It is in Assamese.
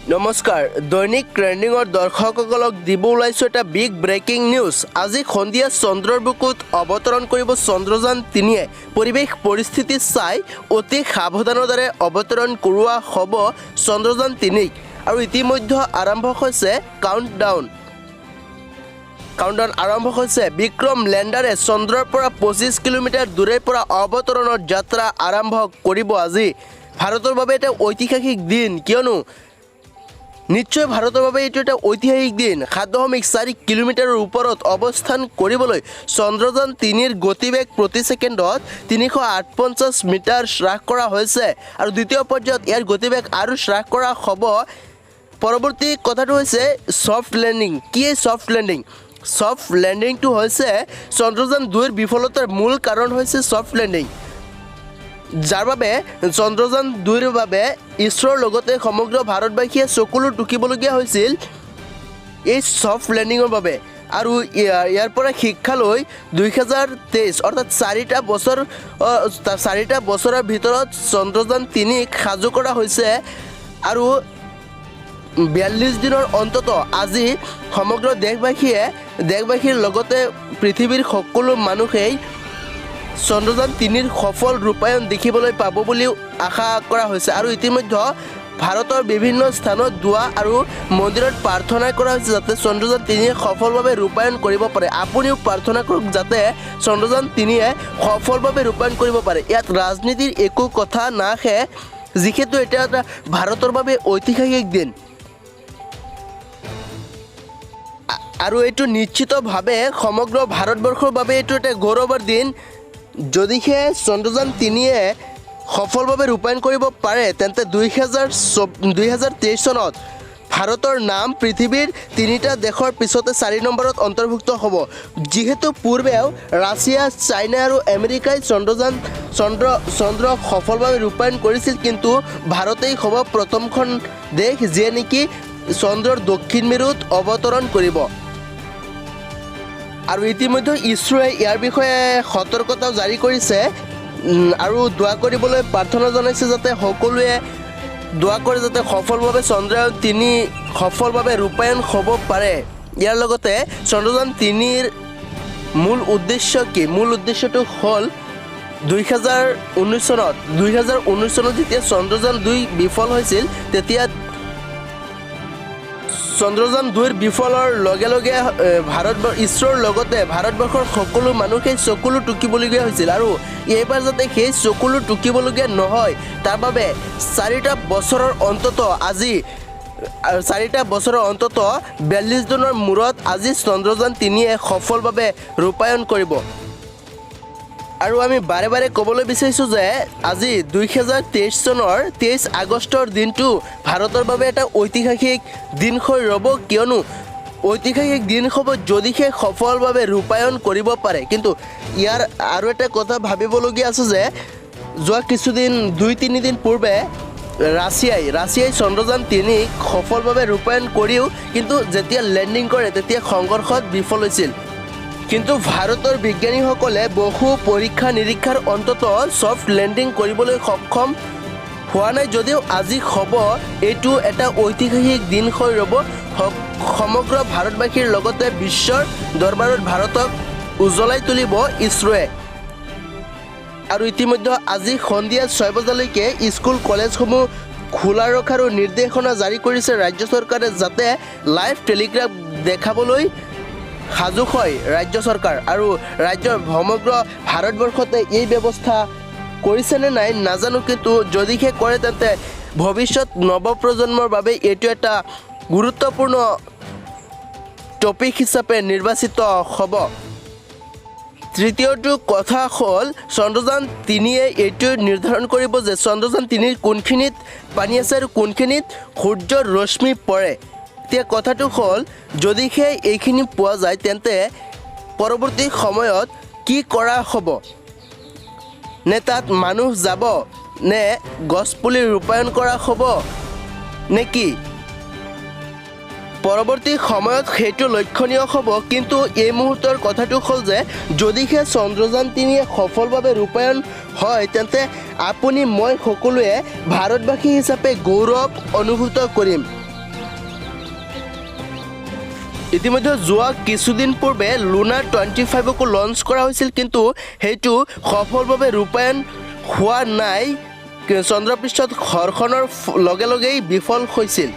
নমস্কাৰ, দৈনিক ট্ৰেণ্ডিঙৰ দৰ্শকসকলক দিব ওলাইছোঁ এটা বিগ ব্ৰেকিং নিউজ। আজি সন্ধিয়া চন্দ্ৰৰ বুকুত অৱতৰণ কৰিব চন্দ্ৰযান 3য়ে। পৰিৱেশ পৰিস্থিতি চাই অতি সাৱধানতাৰে অৱতৰণ কৰোৱা হ'ব চন্দ্ৰযান 3ক। আৰু ইতিমধ্যে আৰম্ভ হৈছে কাউণ্ট ডাউন। কাউণ্টডাউন আৰম্ভ হৈছে। বিক্ৰম লেণ্ডাৰে চন্দ্ৰৰ পৰা 25 কিলোমিটাৰ দূৰৰ পৰা অৱতৰণৰ যাত্ৰা আৰম্ভ কৰিব। আজি ভাৰতৰ বাবে এটা ঐতিহাসিক দিন। কিয়নো নিশ্চয় ভাৰতৰ বাবে এইটো এটা ঐতিহাসিক দিন। 7.4 কিলোমিটাৰৰ ওপৰত অৱস্থান কৰিবলৈ চন্দ্ৰযান 3ৰ গতিবেগ প্ৰতি ছেকেণ্ডত 358 মিটাৰ হ্ৰাস কৰা হৈছে আৰু দ্বিতীয় পৰ্যায়ত ইয়াৰ গতিবেগ আৰু হ্ৰাস কৰা হ'ব। পৰৱৰ্তী কথাটো হৈছে ছফ্ট লেণ্ডিং। কি এই ছফ্ট লেণ্ডিং? ছফ্ট লেণ্ডিংটো হৈছে চন্দ্ৰযান 2ৰ বিফলতাৰ মূল কাৰণ হৈছে ছফ্ট লেণ্ডিং, যাৰ বাবে চন্দ্ৰযান 2ৰ বাবে ইছৰোৰ লগতে সমগ্ৰ ভাৰতবাসীয়ে চকুলো টুকিবলগীয়া হৈছিল এই ছফ্ট লেণ্ডিঙৰ বাবে। আৰু ইয়াৰ পৰা শিক্ষা লৈ 2023, অৰ্থাৎ 4টা বছৰৰ ভিতৰত চন্দ্ৰযান 3ক সাজু কৰা হৈছে। আৰু 42 দিনৰ অন্তত আজি সমগ্ৰ দেশবাসীৰ লগতে পৃথিৱীৰ সকলো মানুহেই চন্দ্ৰযান 3ৰ সফল ৰূপায়ণ দেখিবলৈ পাব বুলিও আশা কৰা হৈছে। আৰু ইতিমধ্যে ভাৰতৰ বিভিন্ন স্থানত দোৱা আৰু মন্দিৰত প্ৰাৰ্থনা কৰা হৈছে, যাতে চন্দ্ৰযান 3য়ে সফলভাৱে ৰূপায়ণ কৰিব পাৰে। আপুনিও প্ৰাৰ্থনা কৰক, যাতে চন্দ্ৰযান 3য়ে সফলভাৱে ৰূপায়ণ কৰিব পাৰে। ইয়াত ৰাজনীতিৰ একো কথা নাহে, যিহেতু এতিয়া এটা ভাৰতৰ বাবে ঐতিহাসিক দিন। আৰু এইটো নিশ্চিতভাৱে সমগ্ৰ ভাৰতবৰ্ষৰ বাবে এইটো এটা গৌৰৱৰ দিন। যদিহে চন্দ্ৰযান 3য়ে সফলভাৱে ৰূপায়ণ কৰিব পাৰে, তেন্তে 2023 চনত ভাৰতৰ নাম পৃথিৱীৰ তিনিটা দেশৰ পিছতে 4 নম্বৰত অন্তৰ্ভুক্ত হ'ব। যিহেতু পূৰ্বেও ৰাছিয়া, চাইনা আৰু আমেৰিকাই চন্দ্ৰযান চন্দ্ৰ চন্দ্ৰ সফলভাৱে ৰূপায়ণ কৰিছিল, কিন্তু ভাৰতেই হ'ব প্ৰথমখন দেশ যিয়ে নেকি চন্দ্ৰৰ দক্ষিণ মেৰুত অৱতৰণ কৰিব। আৰু ইতিমধ্যে ইছৰোৱে ইয়াৰ বিষয়ে সতৰ্কতাও জাৰি কৰিছে আৰু দোৱা কৰিবলৈ প্ৰাৰ্থনা জনাইছে, যাতে সকলোৱে দোৱা কৰে যাতে সফলভাৱে চন্দ্ৰযান 3 সফলভাৱে ৰূপায়ণ হ'ব পাৰে। ইয়াৰ লগতে চন্দ্ৰযান 3ৰ মূল উদ্দেশ্য কি? মূল উদ্দেশ্যটো হ'ল 2019 চনত যেতিয়া চন্দ্ৰযান 2 বিফল হৈছিল, তেতিয়া চন্দ্ৰযান 2ৰ বিফলৰ লগে লগে ইছৰোৰ লগতে ভাৰতবৰ্ষৰ সকলো মানুহে চকুলো টুকিবলগীয়া হৈছিল। আৰু এইবাৰ যাতে সেই চকুলো টুকিবলগীয়া নহয়, তাৰ বাবে 4টা বছৰৰ অন্তত আজি, আৰু 4টা বছৰৰ অন্তত 42 দিনৰ মূৰত আজি চন্দ্ৰযান 3য়ে সফলভাৱে ৰূপায়ণ কৰিব। আৰু আমি বাৰে বাৰে ক'বলৈ বিচাৰিছোঁ যে আজি 2023 চনৰ 23 আগষ্টৰ দিনটো ভাৰতৰ বাবে এটা ঐতিহাসিক দিন হৈ ৰ'ব। কিয়নো ঐতিহাসিক দিন হ'ব, যদিহে সফলভাৱে ৰূপায়ণ কৰিব পাৰে। কিন্তু ইয়াৰ আৰু এটা কথা ভাবিবলগীয়া আছে যে যোৱা কিছুদিন, 2-3 দিন পূৰ্বে ৰাছিয়াই চন্দ্ৰযান 3ক সফলভাৱে ৰূপায়ণ কৰিও কিন্তু যেতিয়া লেণ্ডিং কৰে, তেতিয়া সংঘৰ্ষত বিফল হৈছিল। কিন্তু ভাৰতৰ বিজ্ঞানীসকলে বহু পৰীক্ষা নিৰীক্ষাৰ অন্তত ছফ্ট লেণ্ডিং কৰিবলৈ সক্ষম হোৱা নাই যদিও আজি হ'ব। এইটো এটা ঐতিহাসিক দিন হৈ ৰ'ব। সমগ্ৰ ভাৰতবাসীৰ লগতে বিশ্বৰ দৰবাৰত ভাৰতক উজ্বলাই তুলিব ইছৰোৱে। আৰু ইতিমধ্যে আজি সন্ধিয়া 6 বজালৈকে স্কুল কলেজসমূহ খোলা ৰখাৰো নিৰ্দেশনা জাৰি কৰিছে ৰাজ্য চৰকাৰে, যাতে লাইভ টেলিগ্ৰাফ দেখাবলৈ সাজু হয় ৰাজ্য চৰকাৰ। আৰু ৰাজ্যৰ সমগ্ৰ ভাৰতবৰ্ষতে এই ব্যৱস্থা কৰিছেনে নাই নাজানো, কিন্তু যদিহে কৰে, তেন্তে ভৱিষ্যত নৱপ্ৰজন্মৰ বাবে এইটো এটা গুৰুত্বপূৰ্ণ টপিক হিচাপে নিৰ্বাচিত হ'ব। তৃতীয়টো কথা হ'ল, চন্দ্ৰযান 3য়ে এইটো নিৰ্ধাৰণ কৰিব যে চন্দ্ৰযান 3ৰ কোনখিনিত পানী আছে আৰু কোনখিনিত সূৰ্যৰ ৰশ্মি পৰে। এতিয়া কথাটো হ'ল, যদিহে এইখিনি পোৱা যায়, তেন্তে পৰৱৰ্তী সময়ত কি কৰা হ'ব? নে তাত মানুহ যাব, নে গছপুলি ৰূপায়ণ কৰা হ'ব নে কি পৰৱৰ্তী সময়ত, সেইটো লক্ষণীয় হ'ব। কিন্তু এই মুহূৰ্তৰ কথাটো হ'ল যে যদিহে চন্দ্ৰযান 3য়ে সফলভাৱে ৰূপায়ণ হয়, তেন্তে আপুনি, মই সকলোৱে ভাৰতবাসী হিচাপে গৌৰৱ অনুভূত কৰিম। ইতিমধ্যে যোৱা কিছুদিন পূৰ্বে লুনাৰ 25কো লঞ্চ কৰা হৈছিল, কিন্তু সেইটো সফলভাৱে ৰূপায়ণ হোৱা নাই। চন্দ্ৰপৃষ্ঠত ঘৰ্ষণৰ লগে লগেই বিফল হৈছিল।